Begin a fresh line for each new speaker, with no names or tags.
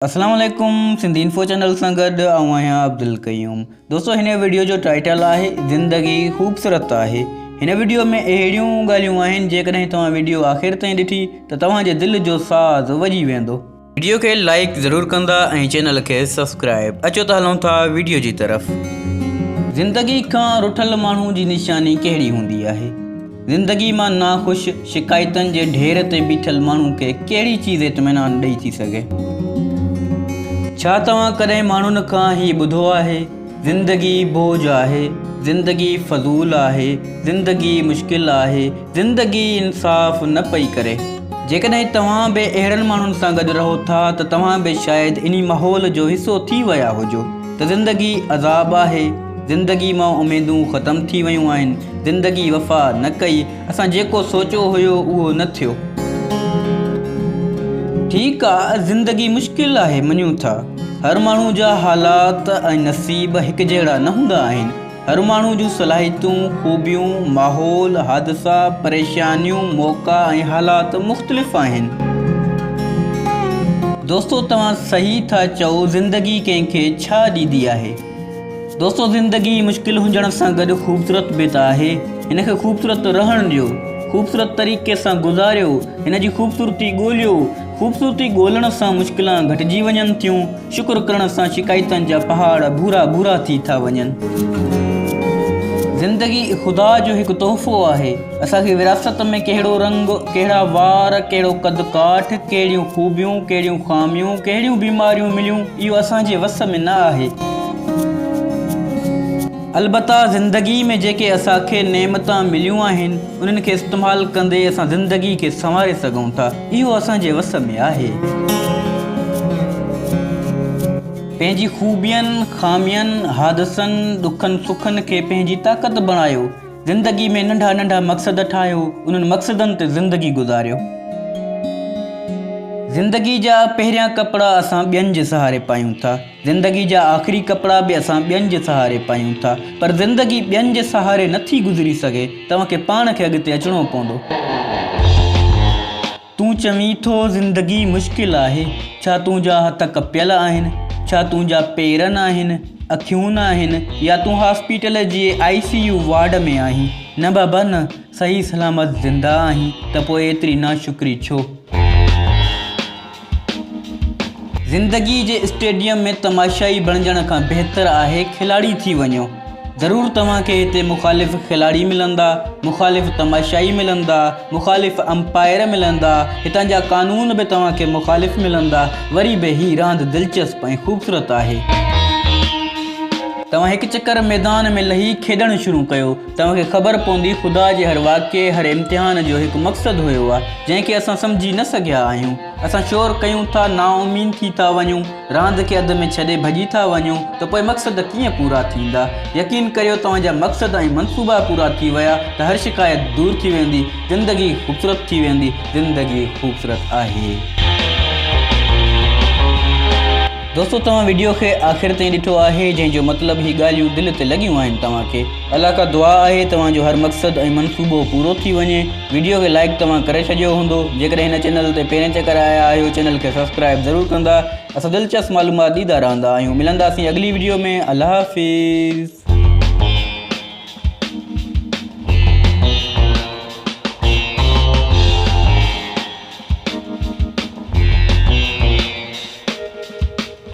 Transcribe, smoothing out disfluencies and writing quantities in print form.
اسلام عليڪم Sindhi info channel سان گڏ آئون آهيان عبدالقيوم دوستو هن ويڊيو جو ٽائيٽل آهي زندگي خوبصورت آهي هن ويڊيو ۾ اهڙيون ڳالهيون آهن جيڪڏهن توهان ويڊيو آخر تائين ڏٺي ته توهان جي دل جو ساز وڄي ويندو. ويڊيو کي لائيڪ ضرور ڪندا ۽ چينل کي سبسڪرائيب اچو ته هلون ٿا ويڊيو جي طرف. زندگي کان رٺل ماڻهو جي نشاني ڪهڙي هوندي آهي؟ زندگي مان ناخوش، شڪايتن جي ڍير تي بيٺل ماڻهو کي ڪهڙي چيز اطمينان ڏئي ٿي سگهي؟ ڇا توهان ڪڏهن ماڻهن کان هي ٻڌو آهي، زندگي بوجهه آهي، زندگي فضول آهي، زندگي مشڪل آهي، زندگي انصاف نه پئي ڪري؟ جيڪڏهن توهان به اهڙن ماڻهن سان گڏ رهو ٿا ته توهان به شايد انهي ماحول جو حصو ٿي ويا هجو ته زندگي عذاب آهي، زندگي مان اميدون ختم ٿي ويون آهن، زندگي وفا نه ڪئي، اسان جيڪو سوچيو هيو اهو نه ٿيو. ٺيڪ آ زندگي مشڪل آهي مڃون ٿا. هر ماڻهو جا حالات ۽ نصيب هڪجهڙا نه هوندا آهن. هر ماڻهو جون صلاحيتون، خوبيون، ماحول، حادثا، پريشانيون، موقعا ۽ حالات مختلف آهن. دوستو توهان صحيح ٿا چئو زندگي ڪنهن کي ڇا ڏيندي آهي. دوستو زندگي مشڪل هجڻ سان گڏ خوبصورت به ته آهي هن کي خوبصورت رهڻ ڏيو خوبصورت طريقي سان گذاريو هن جي خوبصورتي ڳوليو خوبصورتي ڳولڻ سان مشڪلان گهٽجي وڃن ٿيون شڪر ڪرڻ سان شڪايتن جا پهاڙ ڀورا ڀورا ٿي ٿا وڃن. زندگي خدا جو هڪ تحفو آهي اسان کي وراثت ۾ ڪهڙو رنگ، ڪهڙا وار، ڪهڙو قد ڪاٺ، ڪهڙيون خوبيون، ڪهڙيون خاميون، ڪهڙيون بيماريون مليون، اهو اسان جي وس ۾ نه آهي. البته زندگي ۾ جيڪي اسان کي نعمتان مليون آهن، انهن کي استعمال ڪندي اسان زندگي کي سنواري سگهون ٿا، اهو اسان جي وس ۾ آهي. پنهنجي خوبين، خامين، حادثن، ڏکن سکن کي پنهنجي طاقت بڻايو. زندگي ۾ ننڍا ننڍا مقصد ٺاهيو، انهن مقصدن تي زندگي گذاريو. زندگي جا پهريان ڪپڙا اسان ٻين جي سهاري پايون ٿا، زندگي جا آخري ڪپڙا به اسان ٻين جي سهاري پايون ٿا، پر زندگي ٻين جي سهاري نه ٿي گذري سگهي، توهان کي پاڻ کي اڳتي اچڻو پوندو. تون چوين ٿو زندگي مشڪل آهي، ڇا تنهنجا هٿ ڪپيل آهن، ڇا تنهنجا پير ناهن، اکيون ناهن يا تون هاسپيٽل جي آء سي يو وارڊ ۾ آهين؟ نه بابا نه، صحيح سلامت زنده آهين ته پوء ايتري ناشڪري ڇو؟ زندگي جي اسٽيڊيم ۾ تماشائي بڻجڻ کان بهتر آهي کلاڙي ٿي وڃو. ضرور توهان کي هتي مخالف کلاڙي ملندا، مخالف تماشائي ملندا، مخالف امپائر ملندا، هتان جا قانون به توهان کي مخالف ملندا، وري به هي راند دلچسپ ۽ خوبصورت آهي. توهان هڪ چڪر ميدان ۾ لهي کيڏڻ شروع ڪيو، توهان کي خبر پوندي خدا جي هر واقعي، هر امتحان جو هڪ مقصد هيو آ، جنهن کي اسان سمجهي نه سگهيا آهيون. اسان شور ڪيون ٿا، نااميد ٿي ٿا وڃون. راند کي اڌ ۾ ڇڏي ڀڄي ٿا وڃو ته پوء مقصد ڪيئن پورا ٿيندا؟ يقين ڪريو توهان جا مقصد ۽ منصوبا پورا ٿي ويا ته هر شڪايت دور ٿي ويندي، زندگي خوبصورت ٿي ويندي، زندگي خوبصورت آهي. دوستو توهان وڊيو کي آخر تائين ڏٺو آهي جنهن جو مطلب هي ڳالهيون دل تي لڳيون آهن توهان کي الله کان دعا آهي توهان جو هر مقصد ۽ منصوبو پورو ٿي وڃي. وڊيو کي لائيڪ توهان ڪري ڇڏيو هوندو جيڪڏهن هن چينل تي پهرين چڪر آيا آهيو چينل کي سبسڪرائيب ضرور ڪندا اسان دلچسپ معلومات ڏيندا رهندا آهيون ملنداسين اڳلي وڊيو ۾ الله حافظ.